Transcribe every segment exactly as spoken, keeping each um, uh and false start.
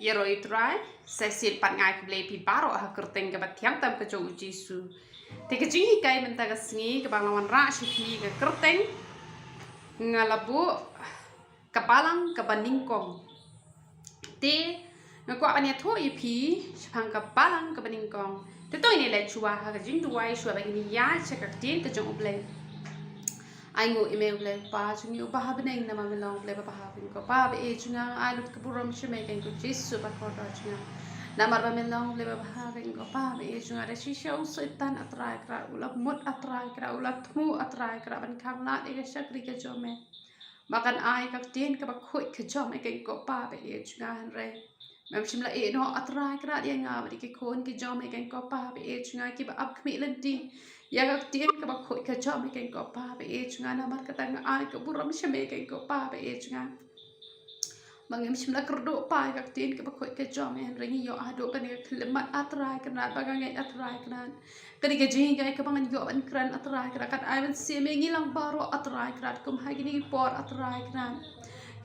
Ïaroh ïa u Trai, sa shisien pat nga ai khublei ïa phi baroh ha ka kyrteng kaba thiang tam ka jong u Jisu. Te ka jinghikai mynta ka sngi kaba nga wanrah sha phi ka kyrteng nga la buh ka balang kaba nyngkong. Te nga kwah ban ïathuh ïa phi shaphang ka balang kaba nyngkong. Te to ngin ïa leit shuwa ha ka jingduwai shuwa ba ngin ïaid sha ka ktien ka jong U Blei. Ai nguh ïa me U Blei Kpa jong ngi uba ha bneng, namar me long U Blei ba bha. Kane ko Pa ba ïeit jong nga, ai lut ka burom sha me, kane ko Jisu ba kordor jong nga. Namar ba me long U Blei ba bha, kane ko Pa ba ïeit jong nga, da shisha u Soitan A Trai Kynrad u la mut A Trai Kynrad, u la thmu A Trai Kynrad ban khang lad ïa ka shakri ka jong me. Ba kan ai ka ktien kaba khuid ka jong me, kane ko Pa ba ïeit jong nga, hynrei mem shym la ïehnoh A Trai Kynrad ïa nga bad ïa ki khun ki jong me, kane ko Pa ba ïeit jong nga, kiba ap khmih lynti ïa ka ktien kaba khuid ka jong me, kane ko Pa ba ïeit jong nga. Namar kata nga ai ka burom sha me, kane ko Pa ba ïeit jong nga. Ba ngim shym la kyrduh Pa ïa ka ktien kaba khuid ka jong me, hynrei ngi ïoh haduh kane ka khyllipmat A Trai Kynrad, ba nga ngeit A Trai Kynrad. Kane ka jinghikai kaba ngan ïoh ban kren A Trai Kynrad kan ai ban siem ïa ngi lang baroh A Trai Kynrad, kum ha kine ki por A Trai Kynrad.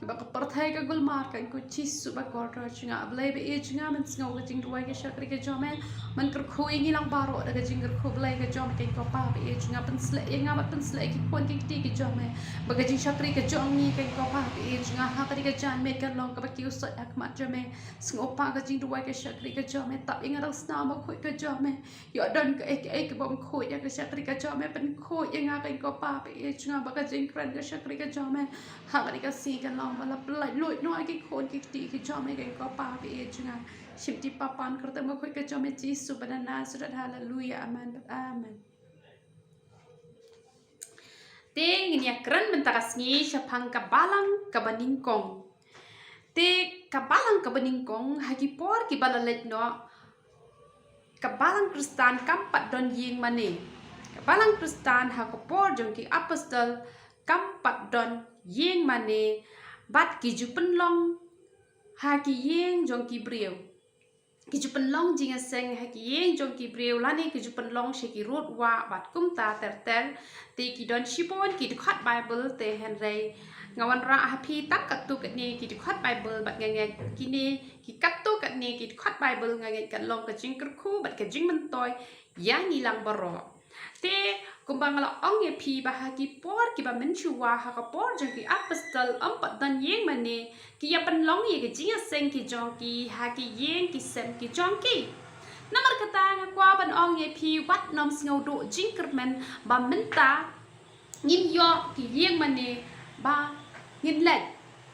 Kiba ka pyrthei ka gulmar, kane ko Jisu ba kordor jong nga. A Blei ba ïeit jong nga, men sngew ka jingduwai ka shakri ka jong me. Men kyrkhu ïa ngi lang baroh da ka jingkyrkhu Blei ka jong me, kane ko Pa ba ïeit jong nga, pynshlei ïa nga bad pynshlei ïa ki khun ki kti ki jong me. Ba ka jingshakri ka jong ngi, kane ko Pa ba ïeit jong nga, ha kane ka janmiet kan long kaba kiew sot ha khmat jong me. Sngewbha ka jingduwai ka shakri ka jong me, tap ïa nga da ka snam ba khuid ka jong me. Ïoh don kaei kaei kaba ym khuid ïa ka shakri ka jong me, pynkhuid ïa nga, kane ko Pa ba ïeit jong nga, ba ka jingkren ka shakri ka jong me ha kane ka sngi kan long ba la pynlait luid noh ïa ki khun ki kti ki jong me, kane ko Pa ba ïeit jong nga. Shim ti papan kyrteng ba khuid ka jong me Jisu ba na Nasareth. Haleluya, amen, amen. Te ngin ïa kren mynta ka sngi shaphang ka balang kaba nyngkong. Te ka balang kaba nyngkong ha ki por kiba la leit noh, ka balang Khristan kam pat don ïing mane. Ka balang Khristan ha ka por jong ki apostol kam pat don ïing mane, bad ki ju pynlong ha ki ïing jong ki briew. Ki ju pynlong jingïaseng ha ki ïing jong ki briew lane ki ju pynlong sha ki rud wah bad kumta ter ter. Te ki don shibun ki dkhot Baibl, te hynrei nga wanrah ha phi tang katto katne ki dkhot Baibl bad nga ngeit kine ki katto katne ki dkhot Baibl, nga ngeit kan long ka jingkyrkhu bad ka jingmyntoi ïa ngi lang baroh. Te kumba nga la ong ïa phi ba ha ki por kiba mynshuwa, ha ka por jong ki apostol, ym pat don ïing mane, ki ïa pynlong ïa ki jingïaseng ki jong ki ha ki ïing ki sem ki jong ki. Namar kata nga kwah ban ong ïa phi, wat nym sngew duh jingkyrmen ba mynta ngim ïoh ki ïing mane ba ngin leit.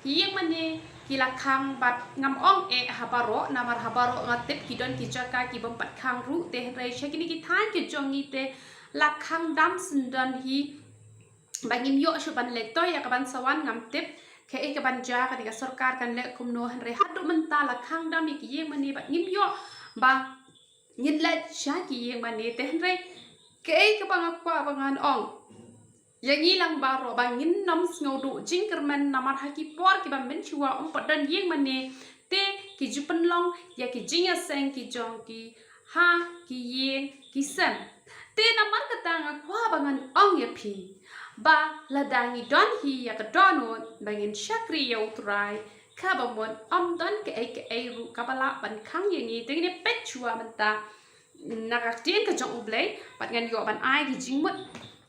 Ki ïing mane ki la khang bad ngam ong eh ha baroh, namar ha baroh nga tip ki don ki jaka ki bym pat khang ruh, te hynrei sha kine ki thaiñ ki jong ngi te la khang dam syndon hi ba ngim ïoh shuh ban leit. To ïa ka ban sa wan ngam tip kaei ka ban jia, kane ka sorkar kan leh kumno, hynrei haduh mynta la khang dam ïa ki ïing mane bad ngim ïoh ba ngin leit sha ki ïing mane, te hynrei kaei kaba nga kwah ba ngan ong ïa ngi lang baroh ba ngin nym sngew duh jingkyrmen, namar ha ki por kiba mynshuwa ym pat don ïing mane, te ki ju pynlong ïa ki jingïaseng ki jong ki ha ki ïing ki sem. Te namar kata nga kwah ba ngan ong ïa phi ba lada ngi don hi ïa ka dohnud ba ngin shakri ïa U Trai, kaba mut ym don kaei kaei ruh kaba lah ban khang ïa ngi. Te ngin ïa peit shuwa mynta na ka ktien ka jong U Blei bad ngan ïoh ban ai ki jingmut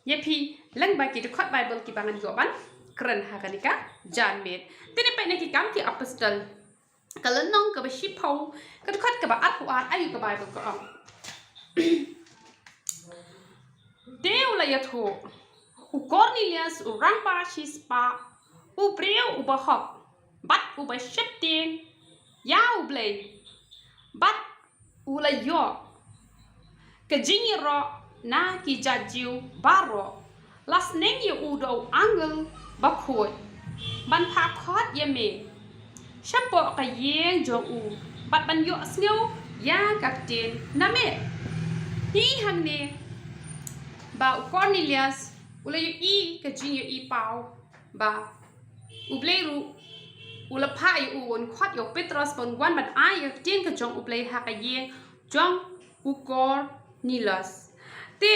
ïa phi lyngba ki dkhot Baibl kiba ngan ïoh ban kren ha kane ka janmiet. Te ngin ïa peit na Ki Kam ki Apostol, ka lynnong kaba shiphew, ka dkhot kaba arphew ar. Aïu ka Baibl ka ong? Te u la ïathuh, u Kornelius u rangbah shispah, u briew uba hok bad uba sheptieng ïa U Blei, bad u la ïoh ka jingïaroh na ki jait Jiw baroh. La sneng ïa u da u angel bakhuid ban phah khot ïa me shapoh ka ïing jong u bad ban ïohsngew ïa ka ktien na me. Hi hangne ba u Kornelius u la ïohi ka jingïohi paw ba U Blei ruh u la phah ïa u, un khot ïa u Petros ba un wan ban ai ïa ka ktien ka jong U Blei ha ka ïing jong u Kornelius. Te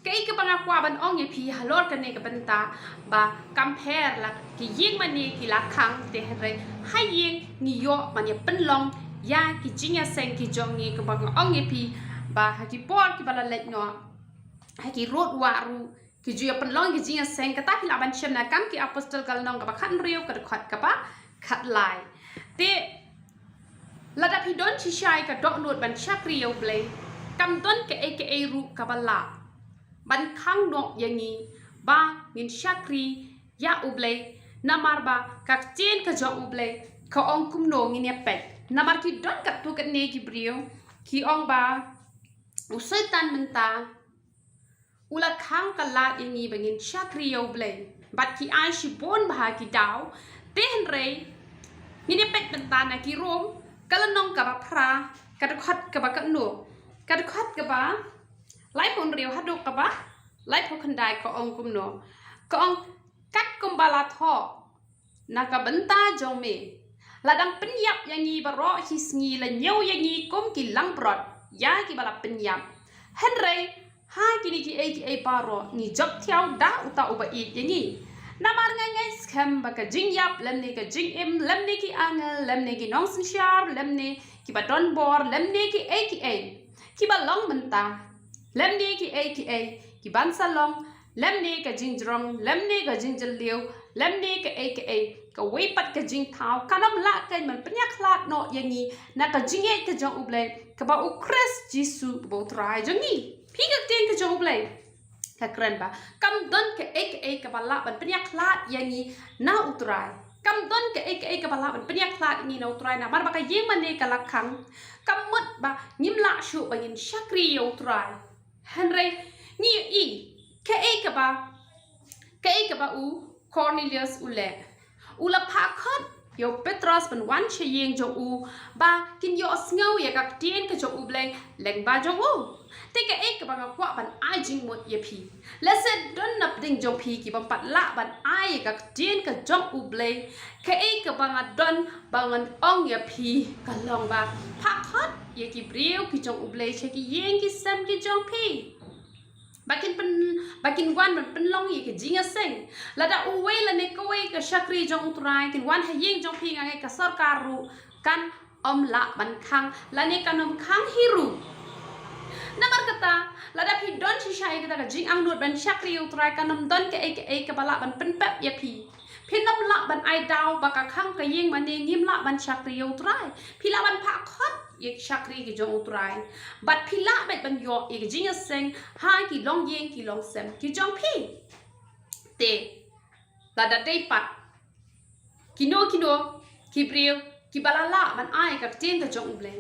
Kaei kaba nga kwah ban ong ïa phi halor kane ka bynta ba kam pher la ki ïing mane ki la khang, te hynrei ha ïing ngi ïoh ban ïa pynlong ïa ki jingïaseng ki jong ngi, kaba nga ong ïa phi ba ha ki por kiba la leit noh ha ki rud wah ruh ki ju ïa pynlong ki jingïaseng. Kata phi lah ban shem na Kam ki Apostol ka lynnong kaba khathynriew, ka dkhot kaba khatlai. Te lada phi don shisha ïa ka dohnud ban shakri ïa U Blei, kam don kaei kaei ruh kaba lah ban khang noh ïa ngi ba ngin shakri ïa U Blei. Namar ba ka ktien ka jong U Blei ka ong kumno, ngin ïa peit. Namar ki don katto katne ki briew ki ong ba u Soitan mynta u la khang ka lad ïa ngi ba ngin shakri ïa U Blei, bad ki ai shibun bha ki daw. Te hynrei ngin ïa peit mynta na ki Rom ka lynnong kaba phra, ka dkhot kaba katno, ka dkhot kaba laiphew hynriew haduh kaba laiphew khyndai, ka ong kumno? Ka ong, kat kumba la thoh na ka bynta jong me, la dang pynïap ïa ngi baroh hi sngi, la ñiew ïa ngi kum ki langbrot ïa kiba la pynïap. Hynrei ha kine kiei kiei baroh ngi jop thiaw da uta uba ïeit ïa ngi. Namar nga ngeit skhem ba ka jingïap, lymne ka jingim, lymne ki angel, lymne ki nongsynshar, lymne kiba don bor, lymne kiei kiei kiba long mynta, lymne kiei kiei kiban sa long, lymne ka jingjrong, lymne ka jingjylliew, lymne kaei kaei, kawei pat ka jingthaw kan ym lah kein ban pynïakhlad noh ïa ngi na ka jingngeit ka jong U Blei kaba U Khrist Jisu kaba U Trai jong ngi. Phi, ka ktien ka jong U Blei ka kren ba kam don kaei kaei kaba lah ban pynïakhlad ïa ngi na U Trai. Kam don kaei kaei kaba lah ban pynïakhlad ïa ngi na U Trai, namar ba ka ïing mane ka la khang. Kam mut ba ngim lah shuh ba ngin shakri ïa U Trai. Hynrei ngi ïohi kaei kaba, kaei kaba u Cornelius u leh. U la phah khot ïa u Petros ban wan sha ïing jong u ba kin ïohsngew ïa ka ktien ka jong U Blei lyngba jong u. Te kaei kaba nga kwah ban ai jingmut ïa phi, lehse don na pdeng jong phi ki bym pat lah ban ai ïa ka ktien ka jong U Blei, kaei kaba nga don ba ngan ong ïa phi ka long ba phah khot ïa ki briew ki jong U Blei sha ki ïing ki sem ki jong phi, ba kin pyn, ba kin wan ban pynlong ïa ka jingïaseng. Lada uwei lane kawei ka shakri jong U Trai kin wan ha ïing jong phi, nga ngeit ka sorkar ruh kan ym lah ban khang lane kan ym khang hi ruh. Namar kata, lada phi don shisha ïa kata ka jingangnud ban shakri ïa U Trai, kan ym don kaei kaei kaba lah ban pynpep ïa phi. Phin ym lah ban ai daw ba ka khang ka ïing mane ngim lah ban shakri ïa U Trai. Phi lah ban phah khot ïa ki shakri ki jong U Trai, bad phi lah beit ban ïoh ïa ka jingïaseng ha ki longïing ki longsem ki jong phi. Te lada dei pat kino kino ki briew kiba la lah ban ai ka ktien ka jong U Blei,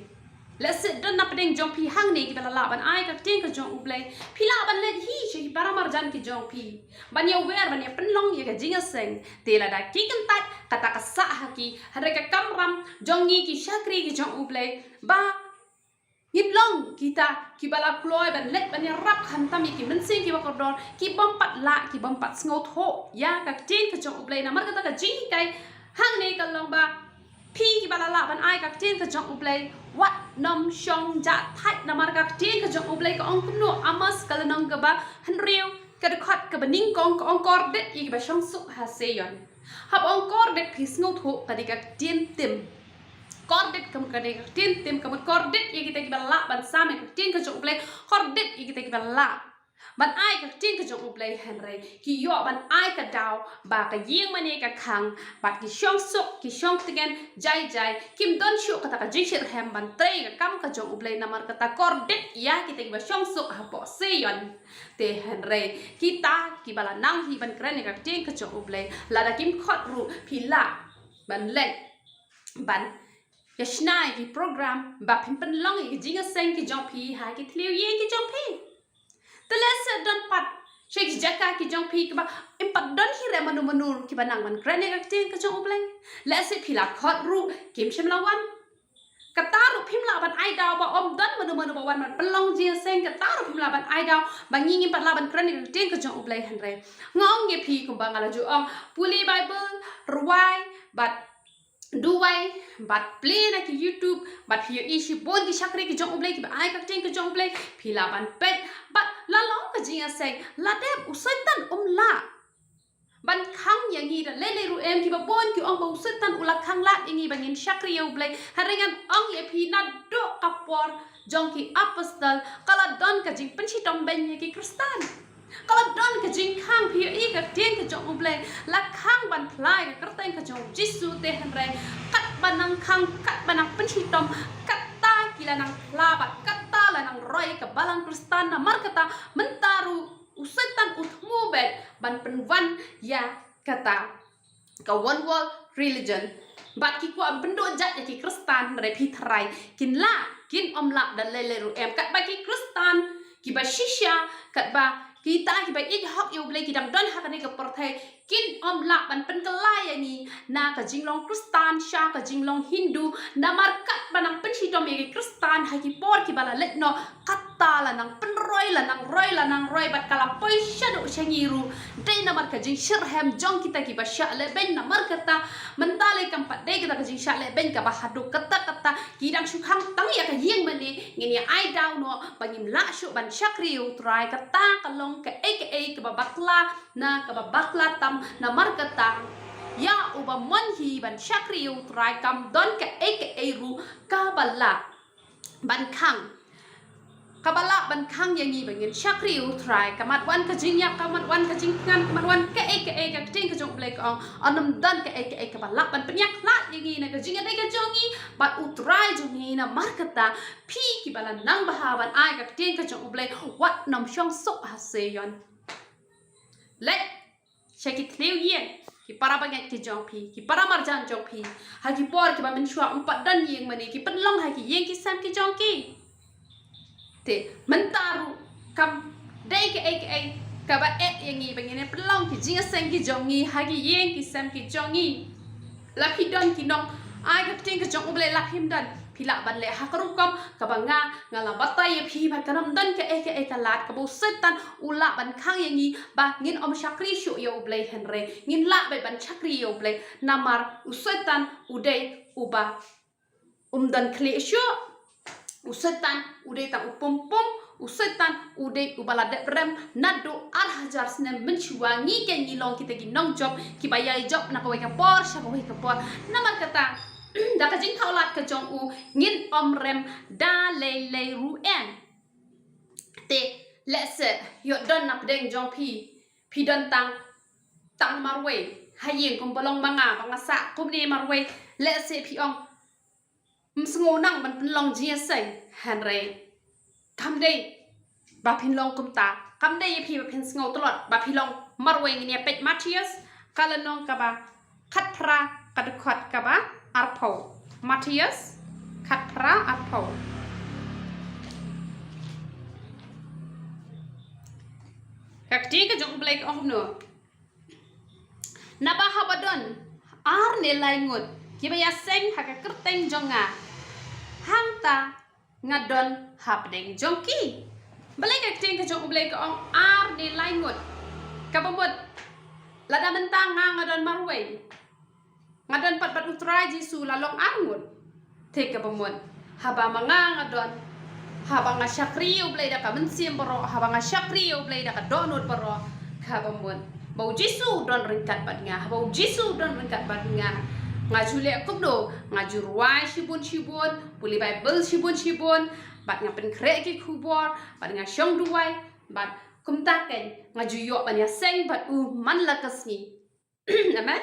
lehse don na pdeng jong phi hangne kiba la lah ban ai ka ktien ka jong U Blei, phi lah ban leit hi sha ki para marjan ki jong phi ban ïa wer, ban ïa pynlong ïa ka jingïaseng. Te lada ki kyntait, kata ka sah ha ki, hynrei ka kamram jong ngi ki shakri ki jong U Blei ba ngin long kita kiba la kloi ban leit ban ïarap khamtam ïa ki mynsiem kiba kordor, ki bym pat lah, ki bym pat sngewthuh ïa ka ktien ka jong U Blei. Namar kata ka jinghikai hangne ka long ba phi kiba la lah ban ai ka ktien ka jong U Blei, wat nym shong jah thait, namar ka ktien ka jong U Blei ka ong kumno? Amos ka lynnong kaba hynriew, ka dkhot kaba nyngkong, ka ong, kordit ïa kiba shong suk ha Sion. Haba ong kordit, phi sngewthuh, ka dei ka ktien tim. Kordit ka mut ka dei ka ktien tim, ka mut kordit ïa kita kiba lah ban sam ïa ka ktien ka jong U Blei, kordit ïa kita kiba lah ban ai ka ktien ka jong U Blei, hynrei ki ïoh ban ai ka daw ba ka ïing mane ka khang, bad ki shong suk, ki shong tngen jai jai, kim don shuh kata ka jingshitrhem ban trei ka kam ka jong U Blei, namar kata kordit ïa kita kiba shong suk hapoh Sion. Te hynrei kita kiba la nang hi ban kren ïa ka ktien ka jong U Blei, lada kim khot ruh, phi lah ban leit ban ïa shna ïa ki program ba phin pynlong ïa ki jingïaseng ki jong phi ha ki thliew ïing ki jong phi. Te lehse don pat sha ki jaka ki jong phi kiba im pat don hi re mano mano kiba nang ban kren ïa ka ktien ka jong U Blei. Lehse phi la khot ruh kim shym la wan. Kata ruh phim lah ban ai daw ba ym don mano mano ba wan ban pynlong jingïaseng, kata ruh phim lah ban ai daw ba ngi ngim pat lah ban kren ïa ka ktien ka jong U Blei, hynrei nga ong ïa phi kumba nga la ju ong, pule Baibl, rwai, bad duwai bad plie na ki YouTube bad phi ïohi shibun ki shakri ki jong U Blei kiba ai ka ktien ka jong U Blei, phi lah ban peit bad la long ka jingïaseng la dep, u Soitan um lah ban khang ïa ngi da lei lei ruh em. Kiba bun ki ong ba u Soitan u la khang lad ïa ngi ba ngin shakri ïa U Blei. Hynrei ngan ong ïa phi, naduh ka por jong ki apostol ka la don ka jingpynshitom beiñ ïa ki Khristan. Ka la don ka jingkhang, phi ïohi ka ktien ka jong U Blei, la khang ban phla ïa ka kyrteng ka jong U Jisu. Te hynrei katba nang khang, katba nang pynshitom, katta ki la nang phla bad katta la nang roi ka balang Khristan. Namar kata mynta ruh u Soitan u thmu beit ban pynwan ïa kata ka one world religion. Bad ki kwah ban pynduh jait ïa ki Khristan, hynrei phi tharai kin lah? Kin ym lah da lei lei ruh em. Katba ki Khristan kiba shisha, katba kita kiba ïeit hok ïa U Blei ki dang don ha kane ka pyrthei, kin ym lah ban pynkylla ïa ngi na ka jinglong Khristan sha ka jinglong Hindu. Namar katba nang pynshitom ïa ki Khristan ha ki por kiba la leit noh, katta la nang pynroi, la nang roi, la nang roi bad ka la poi shaduh sha ngi ruh. Dei namar ka jingshitrhem jong kita kiba shah lehbeiñ. Namar kata mynta lei kam pat dei kata ka jingshah lehbeiñ kaba haduh katta katta, ki dang shu khang tang ïa ka ïing mane. Ngin ïa ai daw noh ba ngim lah shuh ban shakri ïa U Trai. Kata ka long kaei kaei kaba bakla na kaba bakla tam. Namar kata ïa uba mon hi ban shakri ïa U Trai kam don kaei kaei ruh kaba lah ban khang, kaba lah ban khang ïa ngi ba ngin shakri ïa U Trai. Ka mat wan ka jingïap, ka mat wan ka jingthngan, ka mat wan kaei kaei. Ka ktien ka jong U Blei ka ong, ym don kaei kaei kaba lah ban pynïakhlad ïa ngi na ka jingïadei ka jong ngi bad U Trai jong ngi. Namar kata phi kiba la nang bha ban ai ka ktien ka jong U Blei, wat nym shong suk ha Sion. Leit sha ki thliew ïing, ki para bangeit ki jong phi, ki para marjan jong phi, ha ki por kiba mynshuwa ym pat don ïing mane, ki pynlong ha ki ïing ki sem ki jong ki. Te mynta ruh kam dei kaei kaei kaba eh ïa ngi ba ngin ïa pynlong ki jingïaseng ki jong ngi ha ki ïing ki sem ki jong ngi. La phi don ki nong ai ka ktien ka jong U Blei, la phim don, phi lah ban leh ha ka rukom kaba nga, nga la batai ïa phi ba kan ym don kaei kaei ka lad kaba u Soitan u lah ban khang ïa ngi ba ngin ym shakri shuh ïa U Blei. Hynrei ngin lah beit ban shakri ïa U Blei, namar u Soitan u dei uba um don khlieh shuh. U Soitan u dei tang u pum pum. U Soitan u dei uba la dep rem naduh ar hajar snem mynshuwa. Ngi keiñ ngi long kita ki nongjop kiba ïai jop na kawei ka por sha kawei ka por. Namar kata da ka jingthaw lad ka jong u ngin ym rem da lei lei ruh em. Te lehse ïoh don na pdeng jong phi, phi don tang, tang marwei ha ïing, kumba long ma nga, ba nga sah kumne marwei. Lehse phi ong, ym sngew nang ban pynlong jingïaseng. Hynrei kam dei ba phin long kumta. Kam dei ïa phi ba phin sngew tlot ba phi long marwei. Ngin ïa peit Mathaios ka lynnong kaba khatphra, ka dkhot kaba arphew. Mathaios khatphra, arphew. Ka ktien ka jong U Blei ka ong kumno? Naba haba don ar ne lai ngut kiba ïaseng ha ka kyrteng jong nga, hangta nga don hapdeng jong ki. Balei ka ktien ka jong U Blei ka ong ar ne lai ngut? Kaba mut lada mynta nga, nga don marwei, nga don pat bad U Trai Jisu la long ar ngut. Te kaba mut haba ma nga nga don, haba nga shakri ïa U Blei da ka mynsiem baroh, haba nga shakri ïa U Blei da ka dohnud baroh, kaba mut ba U Jisu u don ryngkat bad nga. Haba U Jisu u don ryngkat bad nga, nga ju leh kumno? Nga ju rwai shibun shibun, pule Baibl shibun shibun, bad nga pynkhreh ki khubor, bad nga shong duwai, bad kumta keiñ nga ju ïoh ban ïaseng bad u man la ka sngi. Amen.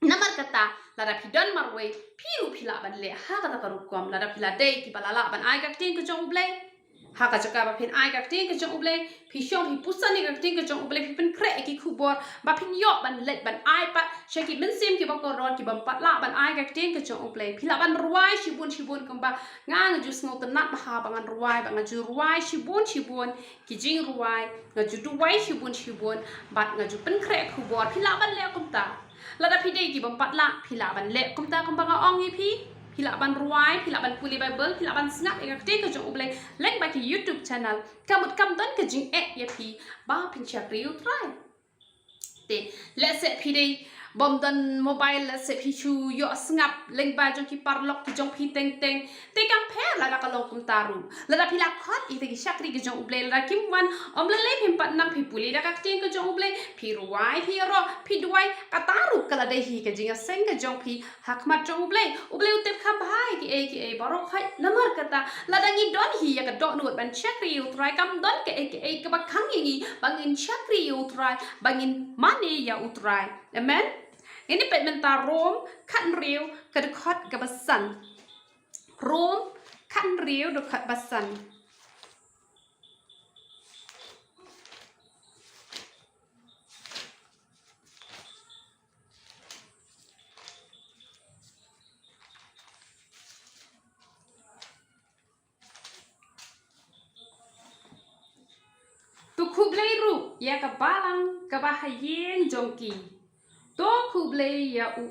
Namar kata lada phi don marwei, phi ruh phi lah ban leh ha kata ka rukom. Lada phi la dei kiba la lah ban ai ka ktien ka jong U Blei, ha ka jaka ba phin ai ka ktien ka jong U Blei, phi shong phi puson ïa ka ktien ka jong U Blei, phi pynkhreh ïa ki khubor ba phin ïoh ban leit ban ai pat sha ki mynsiem kiba kordor, ki bym pat lah ban ai ka ktien ka jong U Blei. Phi lah ban rwai shibun shibun kumba nga, nga ju sngewtynnat bha ba ngan rwai, ba nga ju rwai shibun shibun ki jingrwai, nga ju duwai shibun shibun, bad nga ju pynkhreh khubor. Phi lah ban leh kumta. Lada phi dei ki bym pat lah, phi lah ban leh kumta kumba nga ong ïa phi. Phi lah ban rwai, phi lah ban pule Baibl, phi lah ban sngap ïa ka ktien ka jong U Blei lyngba ki YouTube channel. Ka mut kam don ka jingeh ïa phi ba phin shakri U Trai. Te lehse phi dei Bym don mobile, lehse phi shu ïoh sngap lyngba jong ki paralok ki jong phi teng teng. Te kam pher lada ka long kumta ruh. Lada phi la khot ïa kita ki shakri ki jong U Blei, lada kim wan, ym lei lei phim pat nang, phi pule da ka ktien ka jong U Blei, phi rwai, phi ïaroh, phi duwai, kata ruh ka la dei hi ka jingïaseng ka jong phi ha khmat jong U Blei. U Blei u tip kham bha ïa kiei kiei baroh khoit. Namar kata, lada ngi don hi ïa ka dohnud ban shakri ïa U Trai, kam don kaei kaei kaba khang ïa ngi ba ngin shakri ïa U Trai, ba ngin mane ïa U Trai. Amen. Ngin ïa peit mynta Rom khathynriew ka dkhot kaba san. Rom khathynriew dkhot ba san. To khublei ruh ïa ka balang kaba ha ïing jong ki. To khublei ïa u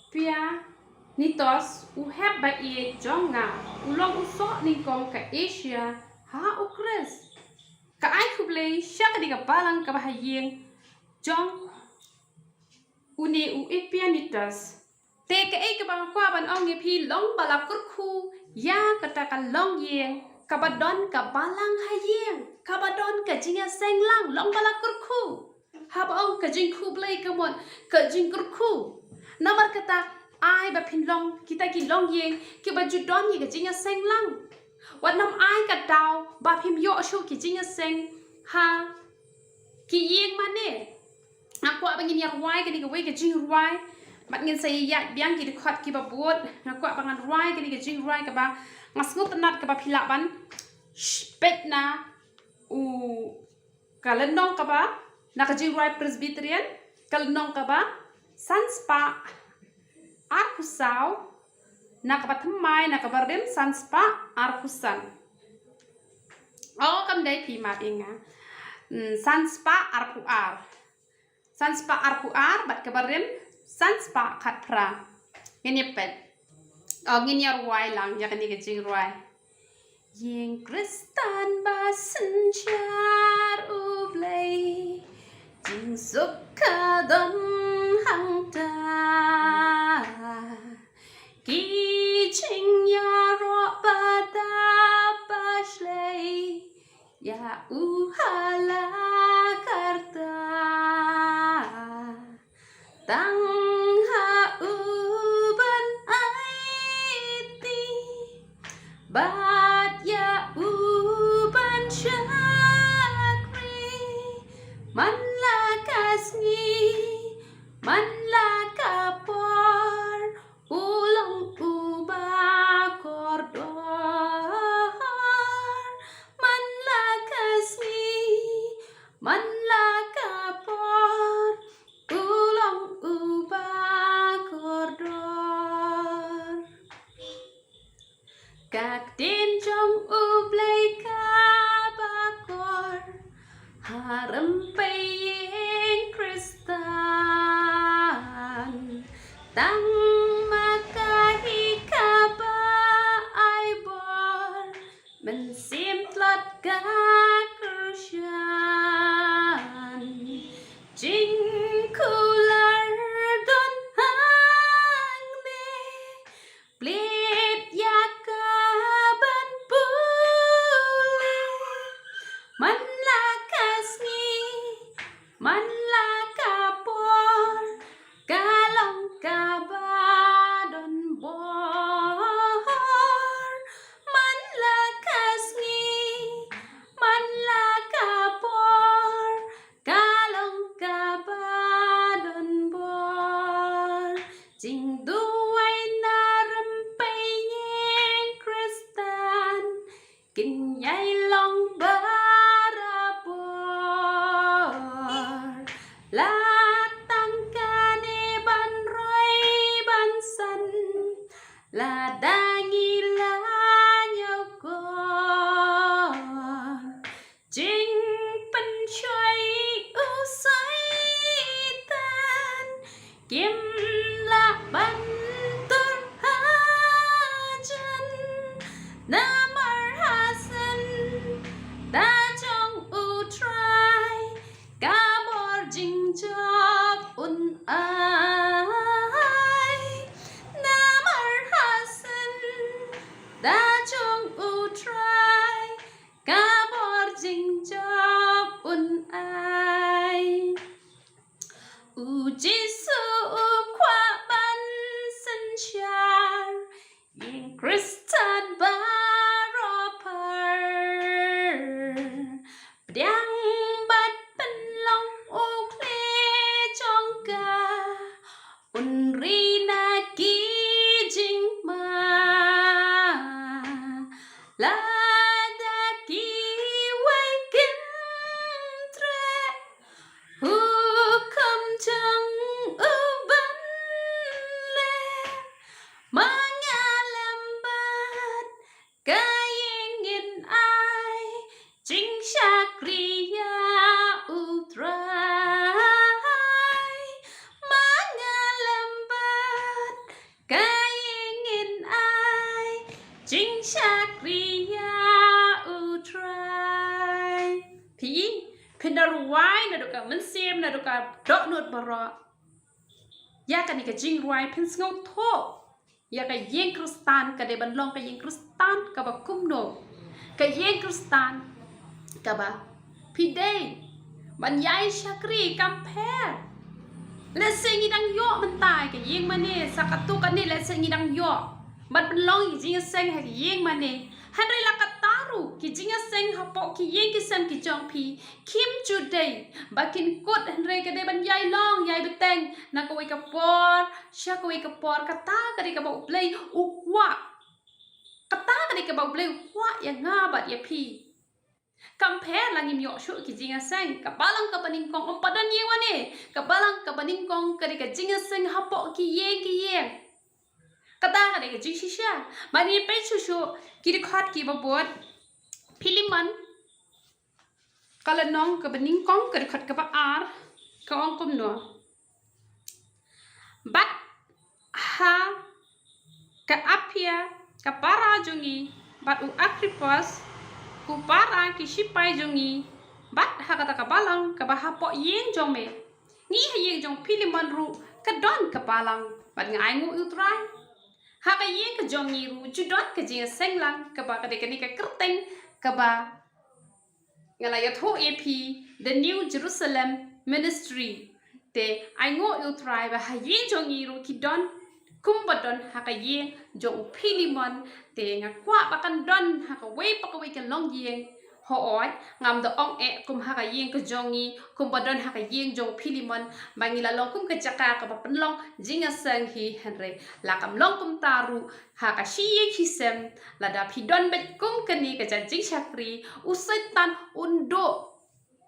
Epaphroditus, u hep ba ïeit jong nga, u long u soh nyngkong ka Asia ha U Khrist. Ka ai khublei sha kane ka balang kaba ha ïing jong une u Epaphroditus. Te kaei kaba nga kwah ban ong ïa phi, long ba la kyrkhu ïa kata ka longïing kaba don ka balang ha ïing, kaba don ka jingïaseng lang, long ba la kyrkhu. Haba ong ka jingkhublei ka mut ka jingkyrkhu. Namar kata, ai ba phin long kita ki longïing kiba ju don ïa ka jingïaseng lang. Wat nym ai ka daw ba phim ïoh shuh ki jingïaseng ha ki ïing mane. Nga kwah ba ngin ïa rwai kane kawei ka jingrwai bad ngin sa ïaid biang ki dkhot kiba bud. Nga kwah ba ngan rwai kane ka jingrwai kaba nga sngewtynnat kaba phi lah ban peit na u, ka lynnong kaba, na ka jingrwai Presbyterian, ka lynnong kaba san spah arphew saw, na kaba thymmai, na kaba rim san spah arphew san. O, kam dei phi mad ïa nga. Hmm, san spah arphew ar. San spah arphew ar bad kaba rim san spah khatphra. Ngin ïa peit. O, ngin ïa rwai lang ïa kane ka jingrwai. Ïing Khristan ba synshar U Blei, jingsuk ka don hangta. Ki jingïaroh ba dap ba shlei ïa u ha la karta. Tang ha u ban aiti bad ïa u ban shakri. Man la ka sngi, man la ka por, u long uba kordor. Man la ka sngi, man la ka por, u long uba kordor. Ka ktien jong U Blei kaba kor ha rympei ïing Khristan. Tang ma ka hi kaba ai bor, mynsiem tlot ka kyrshan. Jingkular don hangne, plie ïa ka ban pule. Man la ka sngi, man la ka por, ka long kaba don bor. Man la ka sngi, man la ka por, ka long kaba don bor. Jingduwai na rympei ïing Khristan kin ïai long barabor. La tang kane ban roi ban san, lada ngi la ñiewkor. Jingpynshoi u Soitan kim lah ban tur hajan. Namar ha senta jong U Trai ka bor jingjop un da jong U Trai, ka bor jingjop un ai. U Jisu u kwah ban synshar ïing Khristan baroh phar. Pdiang bad pynlong u khlieh jong ka, un ri na ki jingma. Lada kiwei kin treh hukum jong u ban leh, ma nga lem bad ka ïing ngin ai jingshakri ïa U Trai. Ma nga lem bad ka ïing ngin ai jingshakri ïa U Trai. Phi, phin da rwai naduh ka mynsiem, naduh ka dohnud baroh ïa kane ka jingrwai, phin sngewthuh ïa ka ïing Khristan ka dei ban long ka ïing Khristan kaba kumno. Ka ïing Khristan kaba phi dei ban ïai shakri. Kam pher lehse ngi dang ïoh mynta ka ïing mane, sa katto katne lehse ngi dang ïoh ban pynlong ïa ka jingïaseng ha ka ïing mane. Hynrei la katta ruh ki jingïaseng hapoh ki ïing ki sem ki jong phi kim ju dei ba kin kut, hynrei ka dei ban ïai long ïai bteng na kawei ka por sha kawei ka por. Kata ka dei kaba U Blei u kwah. Kata ka dei kaba U Blei u kwah ïa nga bad ïa phi. Kam pher la ngim ïoh shuh ki jingïaseng. Ka balang kaba nyngkong ym pat don ïing mane. Ka balang kaba nyngkong ka dei ka jingïaseng hapoh ki ïing ki ïing. Kata ka dei ka jingshisha. Ban ïa peit shuh shuh ki dkhot kiba bud. Philemon ka lynnong kaba nyngkong ka dkhot kaba ar ka ong kumno: Bad ha ka Apia ka para jong ngi, bad u Arkhipus u para ki shipai jong ngi, bad ha kata ka balang kaba hapoh ïing jong me. Ngi ha ïing jong Philemon ruh ka don ka balang, bad nga ainguh ïa U Trai ha ka ïing ka jong ngi ruh ju don ka jingïaseng lang, kaba ka dei kane ka kyrteng kaba nga la ïathuh ïa phi, The New Jerusalem Ministry. Te ainguh ïa U Trai ba ha ïing jong ngi ruh ki don kumba don ha ka ïing jong u Philemon. Te nga kwah ba kan don ha kawei pa kawei ka longïing. Hooid, ngam da ong eh kum ha ka ïing ka jong ngi kumba don ha ka ïing jong u Philemon, ba ngi la long kum ka jaka kaba pynlong jingïaseng hi, hynrei la kam long kumta ruh ha ka shi ïing shi sem. Lada phi don beit kum kane ka jait jingshakri, u Soitan un duh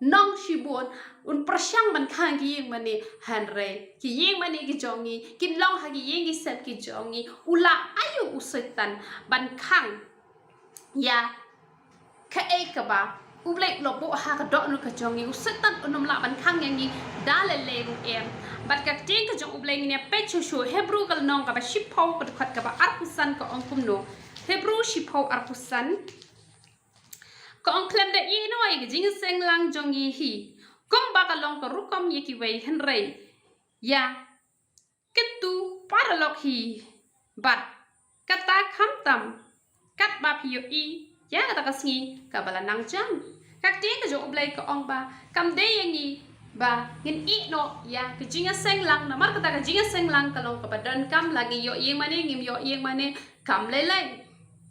nong shibun, un pyrshang ban khang ki ïing mane, hynrei ki ïing mane ki jong ngi kin long ha ki ïing ki sem ki jong ngi. U la aïu u Soitan ban khang ïa kaei kaba U Blei u la buh ha ka dohnud ka jong ngi? U Soitan un ym lah ban khang ïa ngi da lei lei ruh em. Bad ka ktien ka jong U Blei ngin ïa peit shuh shuh, Hebru ka lynnong kaba shiphew ka dkhot kaba arphew san ka ong kumno. Hebru shiphew arphew san ka ong: Khlem da ïehnoh ïa ka jingïaseng lang jong ngi hi kumba ka long ka rukom ïa kiwei, hynrei ïa kyntu paralok hi. Bad kata khamtam katba phi ïohi ïa kata ka sngi kaba la nang jan. Ka ktien ka jong U Blei ka ong ba kam dei ïa ngi ba ngin ïehnoh ïa ka jingïaseng lang, namar kata ka jingïaseng lang ka long kaba donkam, la ngi ïoh ïing mane ngim ïoh ïing mane kam lei lei.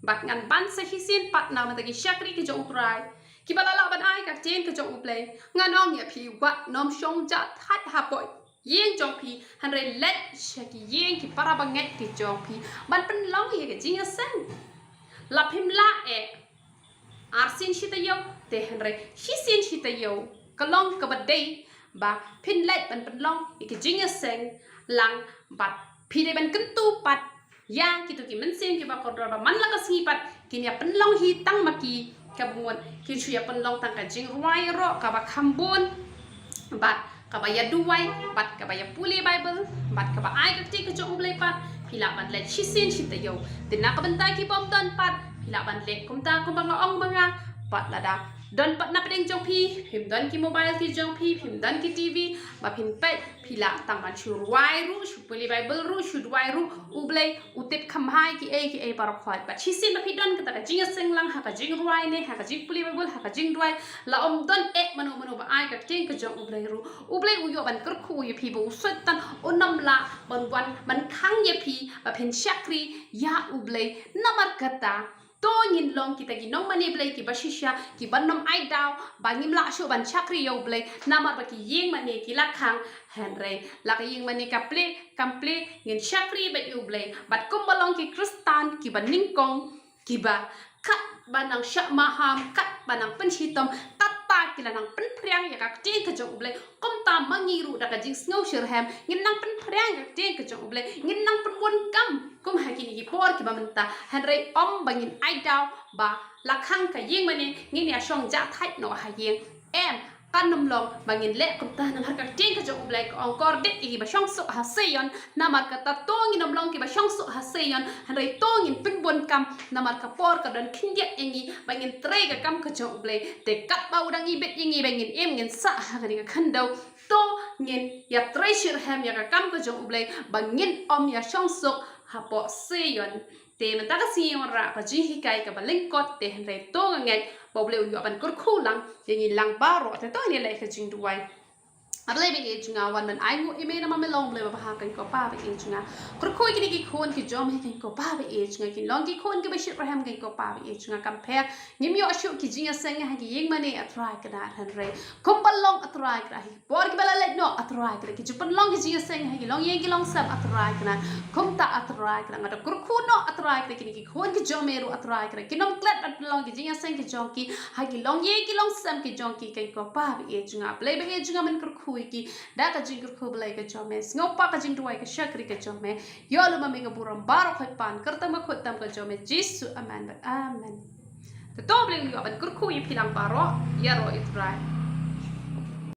Bad ngan ban sa shisien pat na bynta ki shakri ki jong U Trai kiba la lah ban ai ka ktien ka jong U Blei. Ngan ong ïa phi, wat nym shong jah thait hapoh ïing jong phi, hynrei leit sha ki ïing ki para bangeit ki jong phi ban pynlong ïa ka jingïaseng. La phim lah eh arsien shi taïew, te hynrei shisien shi taïew ka long kaba dei ba phin leit ban pynlong ïa ka jingïaseng lang. Bad phi dei ban kyntu pat ïa kito ki mynsiem kiba kordor ba man la ka sngi pat kin ïa pynlong hi tang ma ki, kaba mut kin shu ïa pynlong tang ka jingrwai ïaroh kaba kham bun, bad kaba ïa duwai, bad kaba ïa pule Baibl, bad kaba ai ka ktien ka jong U Blei pat. Phi lah ban leit shisien shi taïew. Te na ka bynta ki bym don pat, phi lah ban leit kumta kumba nga ong ma nga. Bad lada don pat na pdeng jong phi, phim don ki mobile ki jong phi, phim don ki T V ba phin peit, phi lah tang ban shu rwai ruh, shu pule Bible ruh, shu duwai ruh, U Blei u tip kham bha ïa kiei kiei baroh khoit. Bad shisien ba phi don kata ka jingïaseng lang ha ka jingrwai ne ha ka jingpule Bible, ha ka jingduwai, la ym don eh mano mano ba ai ka ktien ka jong U Blei ruh, U Blei u ïoh ban kyrkhu ïa phi ba u Soitan un ym lah ban wan ban khang ïa phi ba phin shakri ïa U Blei. Namar kata, to ngin long kita ki nongmane Blei kiba shisha, kiban ym ai daw ba ngim lah shuh ban shakri ïa U Blei namar ba ki ïingmane ki la khang. Hynrei la ka ïingmane ka plie kam plie, ngin shakri beit ïa U Blei. Bad kumba long ki Khristan kiba nyngkong, kiba katba nang shah maham, katba nang pynshitom, kata ki la nang pynphriang ïa ka ktien ka jong U Blei. Kumta ma ngi ruh da ka jingsngew shitrhem ngin nang pynphriang ïa ka ktien ka jong U Blei, ngin nang pynbun kam kum ha kine ki por kiba mynta. Hynrei ym ba ngin ai daw ba la khang ka ïingmane, ngin ïa shong jah thait noh ha ïing. Em, kan ym long ba ngin leh kumta, namar ka ktien ka jong U Blei ka ong, kordit ïa kiba shongsuk ha Sion. Namar kata to ngin ym long kiba shongsuk ha Sion, hynrei to ngin pynbun kam, namar ka por ka don khyndiat ïa ngi ba ngin trei ka kam ka jong U Blei. Te katba u dang ibit ïa ngi ba ngin im ngin sah ha kane ka khyndew, to ngin ïa trei shitrhem ïa ka kam ka jong U Blei ba ngin ym ïa shongsuk hapoh Sion. Te mynta ka sngi wanrah ka jinghikai kaba lyngkot, te hynrei to nga ngeit ba U Blei u ïoh ban kyrkhu lang ïa ngi lang baroh. Te to ngin ïa leh ka jingduwai. A Blei ba ïeit jong nga, wan ban ainguh ïa me namar me long Blei ba bha, kane ko Pa ba ïeit jong nga. Kyrkhu ïa kine ki khun ki jong me, kane ko Pa ba ïeit jong nga, kin long ki khun kiba shitrhem, kane ko Pa ba ïeit jong nga. Kam pher ngim ïoh shuh ki jingïaseng ha ki ïingmane, A Trai Kynrad, hynrei kumba long, A Trai Kynrad, ha ki por kiba la leit noh, A Trai Kynrad, ki ju pynlong ki jingïaseng ha ki longïing ki longsem, A Trai Kynrad. Kumta, A Trai Kynrad, nga da kyrkhu noh, A Trai Kynrad, kine ki khun ki jong me ruh, A Trai Kynrad, kin ym klet ban pynlong ki jingïaseng ki jong ki ha ki longïing ki longsem ki jong ki, kane ko Pa ba ïeit jong nga. Blei ba ïeit jong nga, men kyrkhu ïa ki da ka jingkyrkhu Blei ka jong me, sngewbha ka jingduwai ka shakri ka jong me. Ïa lum ma me nga burom baroh khoit, pan kyrteng ba khuid tam ka jong me Jisu. Amen bad amen. Te to Blei u ïoh ban kyrkhu ïa phi lang baroh, ïaroh ïa U Trai.